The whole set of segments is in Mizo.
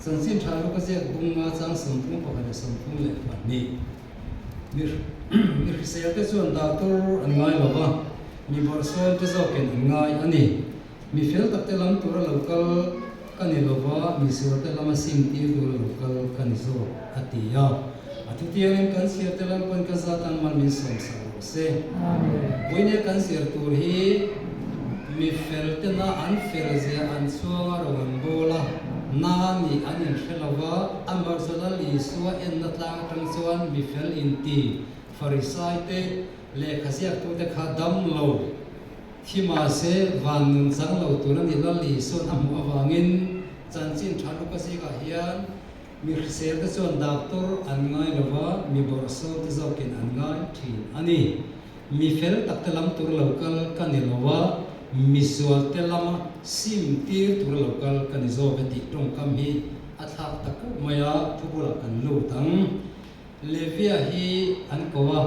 Chanchin tha Luka ziak bunga chang 31 leh 32. Mi mi hrisel te chuan doctor an ngai lo va, mi bawrhsawm te zawkin an ngai a ni. Mi fel tak te lam tura lo kal ka ni lo va, mi sual te lama sim tir tura lo kal ka ni zawk, a ti a. A thutiangin kan chhiar te lam pawn ka zat ang mal min sawm sak rawh se. Vawinia kan zir tur hi mi fel tena an fel zia an chhuang a rawng an bawl a, na nih an inhre lo va, amaherawhchu Lal Isua enna tlang atang chuan mi fel inti Farisai te lehkha ziaktute kha dam lo thi mahse van nun chang lo tur a ni Lal Isua'n a hmuh avangin chanchin tha Luka zikah hian Mi hrisel te chuan doctor an ngai lo va, mi bawrhsawm te zawkin an ngai thin a ni. Mi fel tak te lam tur lo kal ka ni lo va, mi sual te lama sim tir tur lo kal ka ni zawk e tih tawngkam hi a thlak ta kuh mai a, thu bulah kan lut ang. Levia hi an ko a,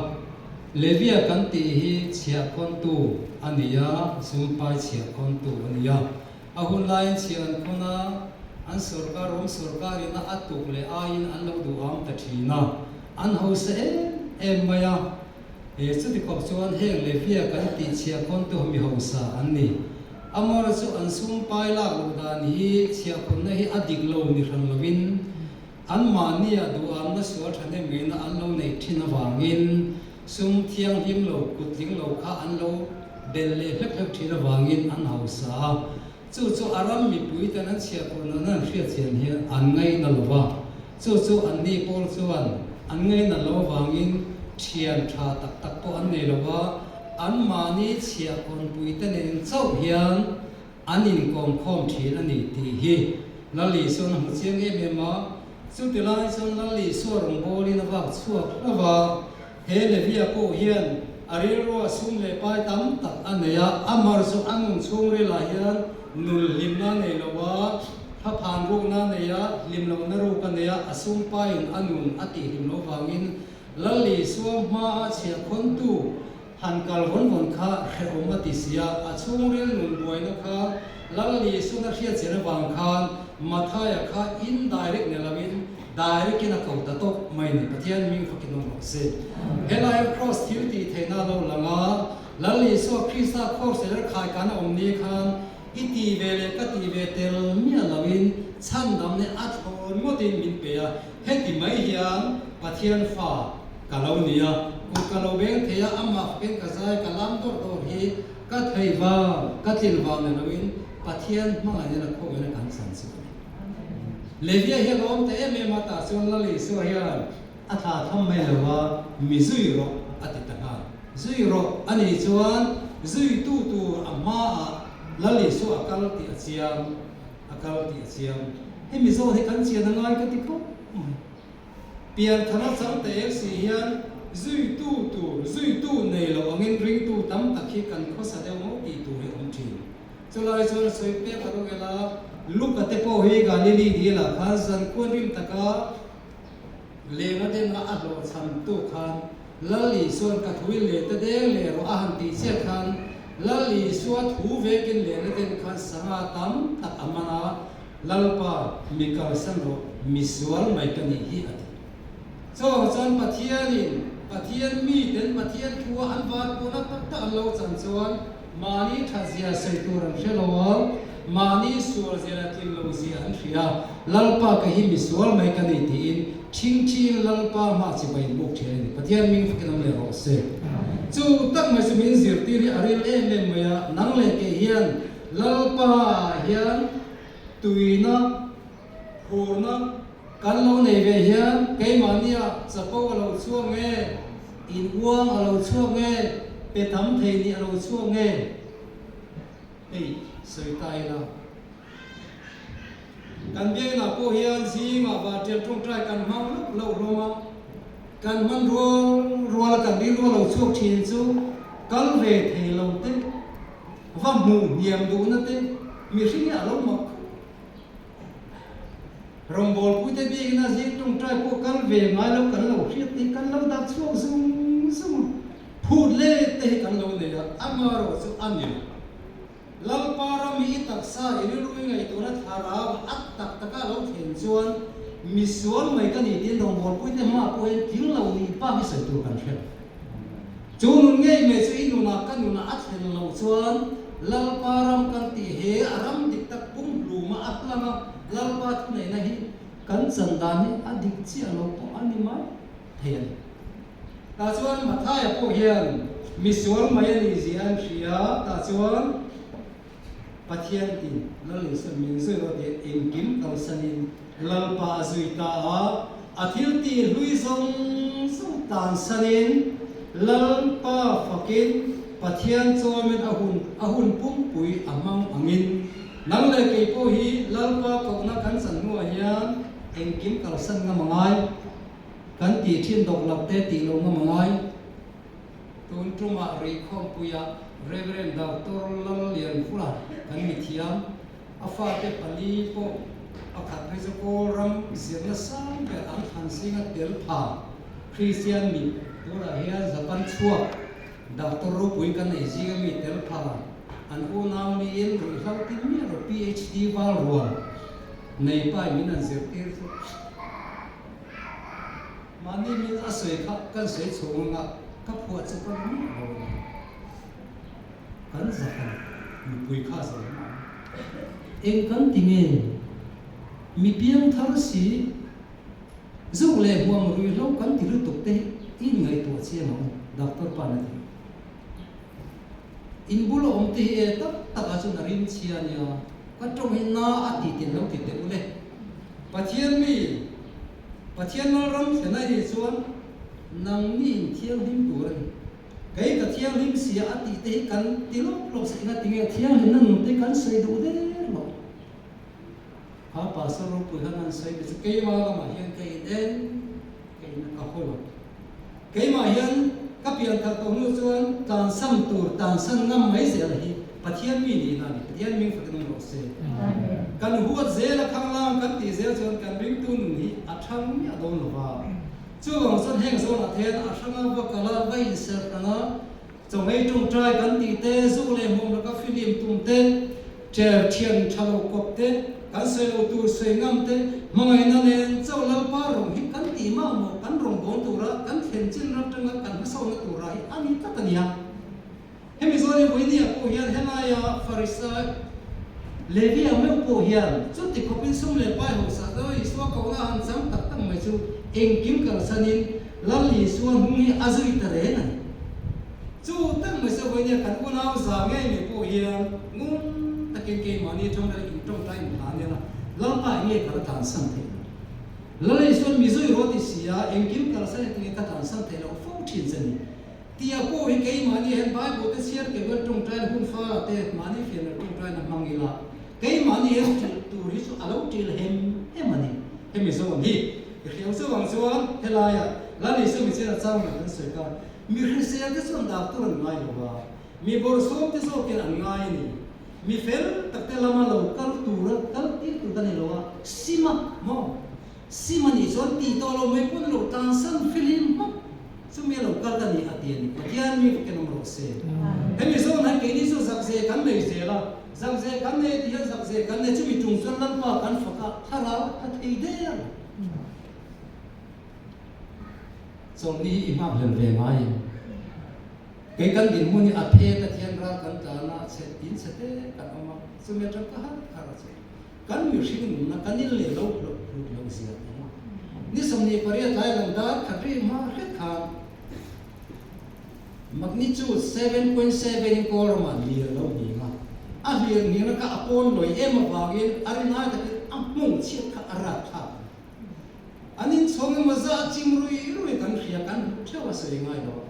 Levia kan tih hi chhiahkhawntu a ni a, zumpai chhiahkhawntu a ni a. A hun laiin chhiah an khawn a, an sorkar rawng sorkarin a a tuk leh aiin an lo duham ta thin a, an hausa em em mai a. He chuti khawp chuan heng Levia kan tih chhiah khawntu mi hausa an ni. Amor chu an sum pai lak loh dan hi chhiah khawnna hi a dik lo ni hran lovin anmahnia duhamna sual thahnem ngeina an lo neih thin avangin Sum thianghlim lo, kutling lo kha an lo bel leh hlek hlek thin avangin an hausa a, chu chu a ram mipui ten an chhiahkhawh nana an hriatchian hian an ngaina lo va, chu chu anni pawl chuan an ngaina lo avangin thian tha tak tak pawh an nei lo va, anmahni chhiahkhawnpui te nen chauh hian an inkawmkhawm thin a ni tih hi Lal Isuan a hmu chiang em em a. Chuti lai chuan Lal Isua rawngbawlin a vak chhuak hlauh a, he Levia pawh hian a rilrua sum leh pai tam tak a nei a, a mar chu a nun chhungrilah hian nul hlimna a nei lo a, thlaphan rukna a nei a, hlim lohna ruk a nei a, a sum paiin a nun a tihhlim loh vangin Lal Isua hmaa chhiahkhawntu Han kal vawn vawn kha hrehawm a ti si a, a chhungril nun buaina kha Lal Isuan a hriat zel avang khan Mathaia kha indirect ni loin direct in a ko ta tawp mai ni. Pathian hming fakin awm rawh se. Helai Kraws thil tih theihna a lo lang a, Lal Isua Krista Kraws leh khaikana awm ni khan i ti ve leh ka ti ve tel miah loin chhandamna a thlawn ngawtin min pe a, Heti mai hian Pathian fa ka lo ni a, kut ka lo beng thei a, amah fakin ka zai ka lam dawrh dawrh hi ka thei vang, ka tlin vang ni loin Pathian hmangaihna la khawngin a kan chan chu a ni. Levia hi a lawm ta em em a, tah chuan Lal Isua hian a thla tham mai lo a, mi zui rawh a ti ta nghal. Zui rawh a nih chuan zuitu tur a hmaah Lal Isua a kal tih a chiang. A kal tih a chiang. Hemi zawn hi kan chian a ngai ka ti khawp mai. Pianthara chang ta eng si hian zuitu tur, zuitu nei lo angin ringtu tam tak hi kan khawsa deuh ngawt tih tur hi a awm thin. Chulai chuan a sawi pek a rawng ela, Luka te pawh hi Galili dilah khan zankuan rim taka lenga denga a hlawhchham tu khan Lal Isua'n ka thu in leh ta deng leh rawh a han tih chiah khan Lal Isua thu vekin lehna den khan sangha tam tak a man a, Lalpa, mi kalsan rawh, mi sual mai ka nih hi a ti. Chawng chuan Pathianin Pathian miten Pathian thua an var pawhna tak tak an lo chan chuan mahni that zia sawi tur an hre lo a, mahni sual zia leh tlin lo zia an hria. Lalpa ka hi mi sual mai ka ni tiin thingthiin Lalpa hma chibai in buk thin a ni. Pathian ming fakin awm leh rawh se. Chu tak mai chu min zirtir hi a ril em em mai a, nang leh kei hian Lalpa ah hian tuina, phurna kan lo nei ve hian keimahnia chapo a lo chhuak nge, in uang a lo chhuak nge, pe tam thei nih a lo chhuak nge? Hei sawi ta ila. Kan biaknah pawh hian zingah vartial tawngtai kan hmang lawk loh hlawm a, kan hman rual ruala kan rilru a lo chhuak thin chu kal ve thei lo te, va hmuh hniam duhna te mihring hi a lo mak khawp. Rawngbawlpuite biakina zing tawngtai pawh kal ve ngai lo kan lo hriat te kan lo dak chhuak zung zung a, phut let te hi kan lo nei a, amaherawh chu a ni lo. Lalpa ram hi i taksa i rilru i ngaihtuahna thlarau a tak taka lo thlen chuan misual mai ka ni tiin rawngbawlpuite hmaah pawh hian tling lo nih bak hi sawi tur kan hre lo. Chu nun ngei mai chu i nunah ka nunah a thlen loh chuan Lalpa ram kan tih he a ram dik tak pumhluma a hlang a, Lalpa thuneihna hi kan chan dan hi a dik chiah lo pawh a ni mai thei a ni. Tah chuan Mathaia pawh hian misual mai a nih zia an hria, tah chuan Pathian in Lal Isua min zui rawh tih engkim kalsanin Lalpa a zui ta a, a thil tih hlui zawng zawng tansanin Lalpa fakin Pathian chawimin a hun a hun pumpui a hmang angin nang leh kei pawh hi Lalpa kohna kan chan hnuah hian engkim kalsan ngam a ngai, kan tih thin dawk lak te tih loh ngam a ngai. Tun tumah Rihkhawmpuia Rev. Doctor Lallianvula kan mithiam, a fate pali pawh pakhat phei chu Kawl ram zirna sang ber an thlan zinga tel pha Kristian mi tunah hian Japan chhuak Doctor ropui kan nei zinga mi tel pha an unau niin ruihhlo tin miah lo PhD val rual nei pai min an zirtir chu Mahni min a sawi kha kan sawi chhung anga ka phuah chu ka ni miah lo a ni. Kan zahal mipui kha a zo mah a. Eng kan ti nge? Mi piang thar si, zuk leh hmuam ruihhlo kan ti lutuk te hi i inngaihtuah chiang ang u, Doctor pa'n a ti. In bula awm te hi e tak takah chuan a rim chhia a nia, ka tawng hi na a ti tin lo ti teh u le. Pathian mi Pathian Lalram thlen a nih chuan nangni in thianghlim tur a ni. Kei ka thianghlim sia a tih te hi kan ti lawk lawk sa ina tinge thianghlimna nun te kan sawi duh der lo. Kha Pastor ropui khan an sawi ve chu keimah lamah hian ka in en ka in ka haw lo. Keimah hian ka pian khalh tawh hnu chuan tlansan tur tlansan ngam mai zel hi Pathian mi nihna a ni. Pathian ming fakin awm rawh se. Kan huat zel a khanglang kan tih zel chuan kan ringtu nun hi a thang miah dawn lo va. Chuvang chuan heng zawnah te hian a hranga va kal a, va inserh ang a, Chawngei tawngtai kan tih te, zu leh hmuam laka filim tum te, cher thian tha lo kawp te, kan sawi lo tur sawi ngam te, hmangaihna nen chauh Lalpa rawng hi kan tih mah maw kan rawng bawn tura kan thlen chin ram tanga kan hmasawnna tura hi a ni tlat a nia. Hemi zawnin Vawinia pawh hian helaia Farisai Levia meuh pawh hian chuti khawpin sum leh pai hausa deuh Isua kohna han chang tak tak mai chu engkim kalsanin Lal Isua hnung hi a zui ta reng a ni. Chu tak mai chu vawinia kan unau za ngei mai pawh hian ngun takin keimahni atang vel in tawngtai in hla nia la, Lalpa eng nge ka la tlansan theih loh? Lal Isuan mi zui rawh ti si a, engkim kalsan e tinge ka tlansan theih loh fo thin che ni? Tia pawh hi keimahni hian Bible te chhiar keuh hian tawngtaina hun fala te mahni fian leh tawngtaina hmang ila keimahni hian ṭilh tur hi chu a lo ṭil hem hem a ni. Hemi zawn hi i hriau chauh ang chuan helaia Lal Isua mi chhiar a chang mai kan sawi kha mi hrisel te chuan doctor an ngai lo va, mi bawrhsawm te zawkin an ngai a ni. Mi fel tak te lama lo kal tura kal tir tur ka ni lo a, sim a maw? Sim a nih chuan tih tawh lo mai pawn lo tlansan filim hmak chumi a lo kal ka ni a ti a ni. Pathian mi fakin awm rawh se. Hemi zawn hian keini chu zakze kan nei zel a, zakze kan nei tih hian zakze kan nei chumi tung chuan Lalpa kan fak a, thlarau a thei der. Chawlhni hi i nghak hlel ve ngai em? Kei kan dinhmun hi a phet a thian ral kan tlan a, chhe in chhe te kan awm a, chumi atang ka harh harh a che. Kan mihring nunna kan in leh lo hlut hlut lo zia ang a. Ni 28 lai lang dar khat ri hma hret khan magnitude 7.7 in kawl ramah hlir lo hning a. A hlir hningna kha a pawn lawi em avangin a rinai takin a hmung chhiat kha a rat thlak a ni. An inchhawng emaw zah chim rui rui kan hria kan hmuh theuh a sawi ngai lo a.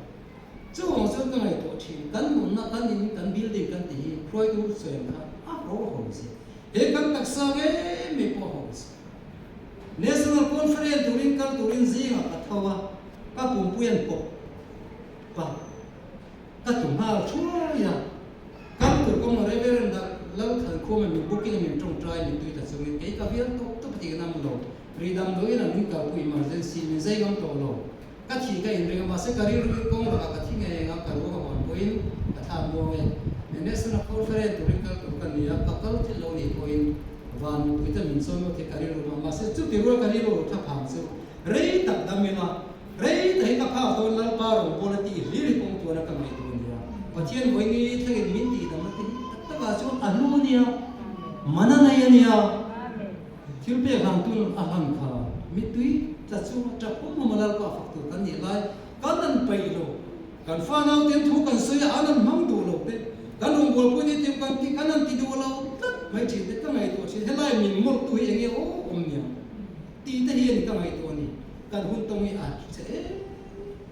Chuvang chuan ka ngaihtuah thin, kan nunna kan in kan building kan tih hi hruaitu sawi ang kha a ro ho zia. He kan taksa ngei mai pawh a ho zia. National Conference turin kal turin zingah ka tho a, ka pumpui an pawp pa ka tlu nghal thuai a. Kal tur kawng a Reverend ah Lalthankhuma min booking a min tawngtai min tui ta chungin kei ka vial tawp tawp a tih ka nam lo. Ri damdawiin an min kalpui emergency min zai ngam tawh lo. Ka thi ka inring a, mahse ka rilru in kawng lakah ka thi ngei ang a, ka ruak a hawn pawhin ka thla muang e. National Conference turin kal tur ka ni a, ka kal thil lo nih pawhin Van mipuite min chawi ngawt hi ka rilru a, mahse chuti rual ka rilru tha phang chu rei tak dam ila, rei tak hi ka phak dawn Lalpa rawngbawla tih hlir hi kawng tuana ka ngaihtuah a nia. Pathian vawi nge thlengin min tih damna te hi tak takah chuan a hlu a nia, man a nei a nia. Thil pek hlang tun a hlan kha mittui tla chunga tap awm awm a Lalpa fak tur kan nih lai kan an peih lo. Kan fa nauten thu kan sawi a, an an hmang duh lo te, kan rawngbawlpui te tih kan ti kan an ti duh lo tlat mai thin te ka ngaihtuah thin. Helai min mawlh tu hi eng nge aw awm nia tih te hian ka ngaihtuah a ni. Kan hun tawng hi a che em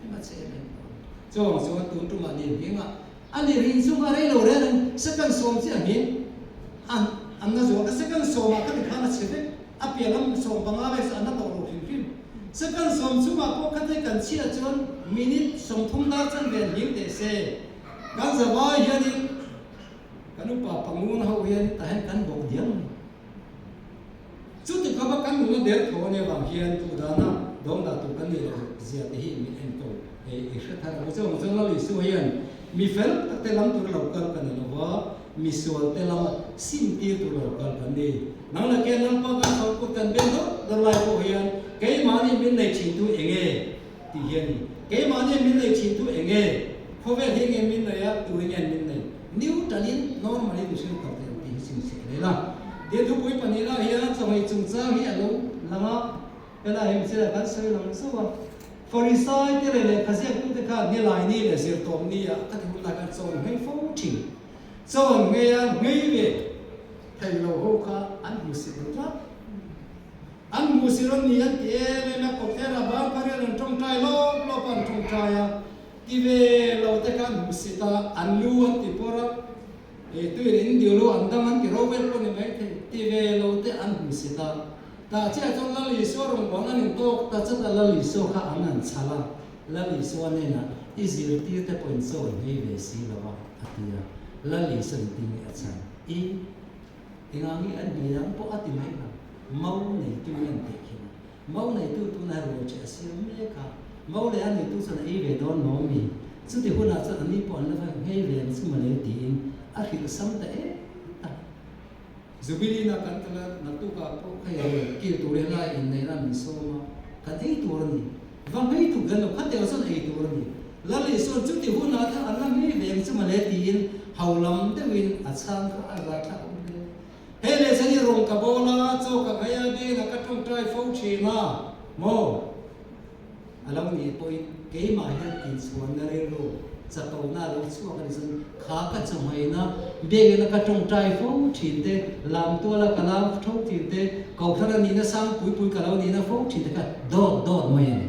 em a che em em tawh a ni. Chawng chuan tun tumah lir nghing a, a lir in chu a rei lo reng reng second sawm chiah nghing an an na zual ka second sawmah ka ti khan a chhe vek. A piah lam 15 vel chu an la tawh lo hrim hrim. Second sawm chungah pawh khatlei kan chhiah chuan minute 30 dar chan ve an him teh se. Kan zavai hianin kan upa pangun ho hian tah hian kan bawk diam a ni. Chuti khawpa kan nuna der tho ania vang hian duh dana dawng dah tur kan nih loh zia te hi min enkawl i hre thar ang. Chuvang chuan Lal Isua hian mi fel tak te lam tur lo kal kan ni lo va, mi sual te lama sim tir tur lo kal kan ni. Nang la ke Lalpa kan fak kut kan beng dawr dawr lai pawh hian keimahni min nei thin tu eng nge tih hi a ni. Keimahni min nei thin tu eng nge? Khawvel hi nge min nei a, tu hi nge min nei? Neutral in normal in mihring kal thei ang tih hi chhunchhiah hle la. Tin thupui pahnihna hian chawhmeh chungchang hi a lo lang a, helai hi michhiatah kan sawi lang zauh a. Farisai te leh lehkha ziaktute khan Nilaini leh Zirtawpni ah ka ti hun lai khan chawn nghei fo thin. Chawn nghei a nghei ve. Thei lo ho kha an hmu si lo tlat. An hmu si lo ni an ti em em a, kawtthler a ban phar hian an tawngtai lawp lawp a, an tawngtai a, ti ve lo te kha an hmu si ta, an lu an ti pawr a, e tuin in dil u an dang an ti ro vel pawh ni mai thei, ti ve lo te an hmu si ta. Tah chiah chuan Lal Isua rawngbawlna an intawk ta chat a, Lal Isua kha an han chhal a, Lal Isua hnenah i zirtir te pawh in chaw an nghei ve si lo a, a ti a, Lal Isua inti nge a chhan? I engah nge an hmei ang pawh a ti mai lo. Mau neitu hi an teh khin a. Mau neitu tunah ruai ṭheh a siam mek a. Mau leh a neitu chuan a ei ve dawn lo mi? Chuti hunah chuan a ni pawh an la va nghei ve ang chu mawle tiin a hrilh sam ta em a. Jubilee-na kan kal a, naktukah pawh hei ruai kil tur hi helai inneihna min sawm a, kan ei tur a ni. Va nghei tuk hian lo khat deuh chuan ei tur a ni. Lal Isua'n chuti hunah khan an la nghei ve ang chu mawle tiin ho lam deuhin a chhang kha a zai thlak awm hle. Hei leh chuan i rawng ka bawl a, chaw ka nghei a, biakina ka tawngtai fo thin a maw? A lo nih pawhin keimah hian inchhuanna rilru chatawhna a lo chhuak a ni chuan kha ka chawhmehna biakina ka tawngtai fo thin te, lam tuala ka lam tho thin te, kohhran a nihna sang pui pui ka lo nihna fo thin te kha dawt dawt mai a ni.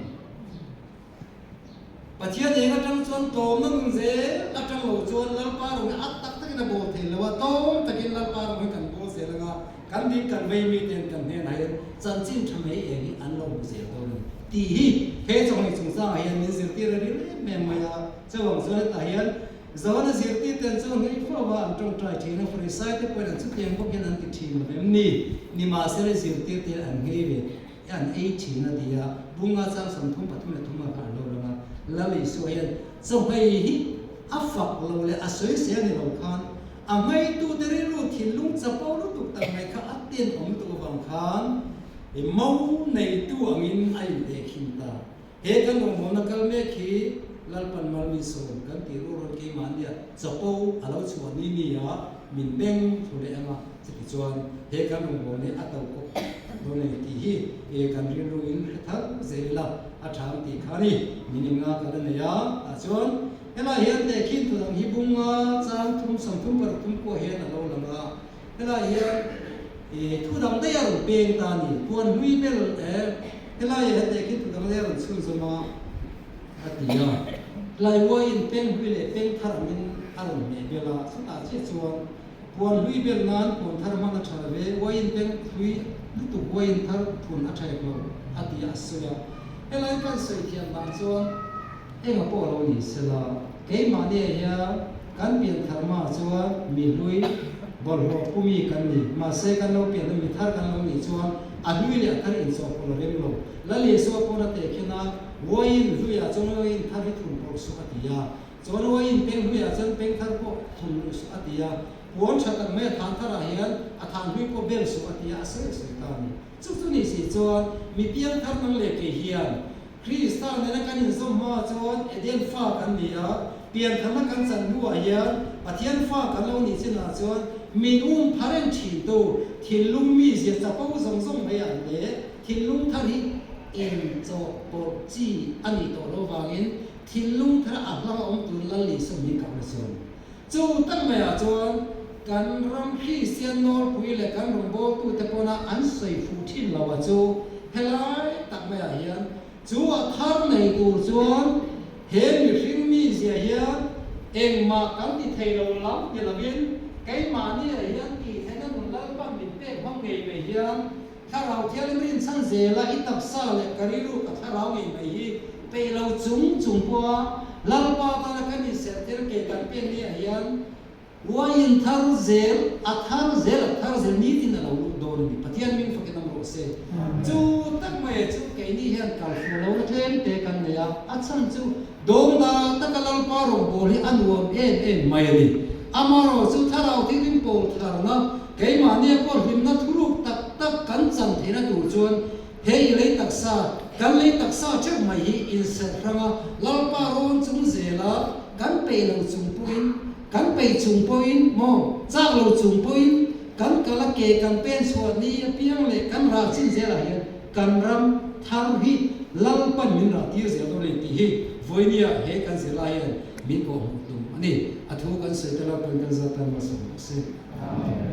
Pathian eng atang chuan tlawmna nun zel atang lo chuan Lalpa rawng hi a tak takin a bawl thei lo a, tlawm takin Lalpa rawng hi kan bawl zel anga kan ding kan vei miten kan hnenah hian chanchin tha mai eng hi an lo hmu zel dawn a ni tih hi he chawhmeh chungchangah hian min zirtir a ril em em mai a. Chuvang chuan hetah hian Johana zirtir ten chu hnuai fo a an tawngtai thin a, Farisai te pawhin an chutiang bawkin an ti thin lo em ni? Nimahsela zirtir te an nghei ve an ei thin a ti a, bunga chang 33 ah khan an lo lang a, Lal Isua hian chawhmei hi a fak lo leh a sawisel ni lo khan a ngaitute rilru thinlung chapo lutuk tak mai kha a tenawm lutuk avang khan mo neitu angin a intehkhin ta. He kan rawngbawlna kal mek hi Lalpan Malmisawm kan tih rual rual keimahnia chapo a lo chhuah ni ni a min beng thlu leh ang a, chuti chuan he kan rawngbawlna hi a to kawp tak dawn a ni tih hi e kan rilru in hre thar zel ila a tha ang tih kha a ni. Min in nga kal a nei a, tah chuan helai hian tehkhin thu dang hi bunga chang thum 36 thum kuah hian a lo lang a, Helai hian i thu dang daih a rawn peng ta a ni. Puan hlui bel e, helai ah hian tehkhin thu dang daih a rawn chhunzawm a, a ti a. Tlai uaiin peng hlui leh peng thar angin a rawn hmeh bel a, chutah chiah chuan puan hlui bel nan puan thar hman a tha lo ve, uaiin peng hlui lutuk uaiin thar phun a tha hek lo, a ti a, a sawi a. Helai kan sawi thiam dan chuan Enga pawh lo ni sela, keimahni ah hian kan pian thar hmaah chuan mi hlui, bawlhhlawh pumi kan ni. Mahse, kan lo pian a mi thar kan lo nih chuan a hlui leh a thar inchawhpawlh a rem lo. Lal Isua pawn a tehkhin a, Uaiin hluiah chuan uaiin thar hi thun pawlh suh a ti a. Chuan uaiin peng hluiah chuan peng thar pawh thun luh suh a ti a. Puan tha tak mai a than tharah hian a than hlui pawh bel suh a ti a, a sawi a sawi ta a ni. Chu chu ni si chuan mi piang thar nang leh kei hian Krista nena kan inzawm hma chuan Eden fa kan ni a, piantharna kan chan hnuah hian Pathian fa kan lo nih chinah chuan min um pha reng thintu thinlung mizia chapo zawng zawng mai ah leh thinlung thar hi inchawhpawlh chi a nih tawh loh vangin thinlung thar a hlang a awm tur Lal Isua min kohna chuan Chu tak maiah chuan kan ram Kristian nawlpui leh kan rawngbawltute pawna an sawi fuh thin lo a chu helai tak maiah hian chu a thar nei tur chuan he mihring mizia hian engmah kan ti thei lo lam ti lovin keimahniah hian tihtheihna nun Lalpan min pek hmang ngei mai hian Thlarau Thianghlim rinchhan zela i taksa leh ka rilru ka thlarau ngei mai hi peih lo chung chung pawha Lalpa tana kan inserhtir ke kan pen niah hian uaiin thar zel a thar zel a thar zel nitin a lo lut dawn a ni. Pathian hming fakin awm rawh se. Chu tak mai chu keini hian kal fuh lohna tlem te kan nei a, a chhan chu dawngdal taka Lalpa rawngbâwl hi a nuam em em mai a ni. Amaherawh chu Thlarau Thianghlim pawl tharna, keimahnia pawh hlimna thuruk tak tak kan chan theihna tur chuan he i lei taksa, kan lei taksa theuh mai hi inserh hranga Lalpa rawn chung zela kan peih lo chung pawhin, kan peih chung pawhin maw, chak lo chung pawhin kan kal a ke kan pen chhuah ni apiang leh kan rah chin zelah hian Kan ram thar hi Lalpan min rah tir zel dawn a ni tih hi vawinia he kan zirlai hian min kawhhmuh tum a ni. A thu kan sawi te Lalpan kan zat tan malsawm rawh se. Amen.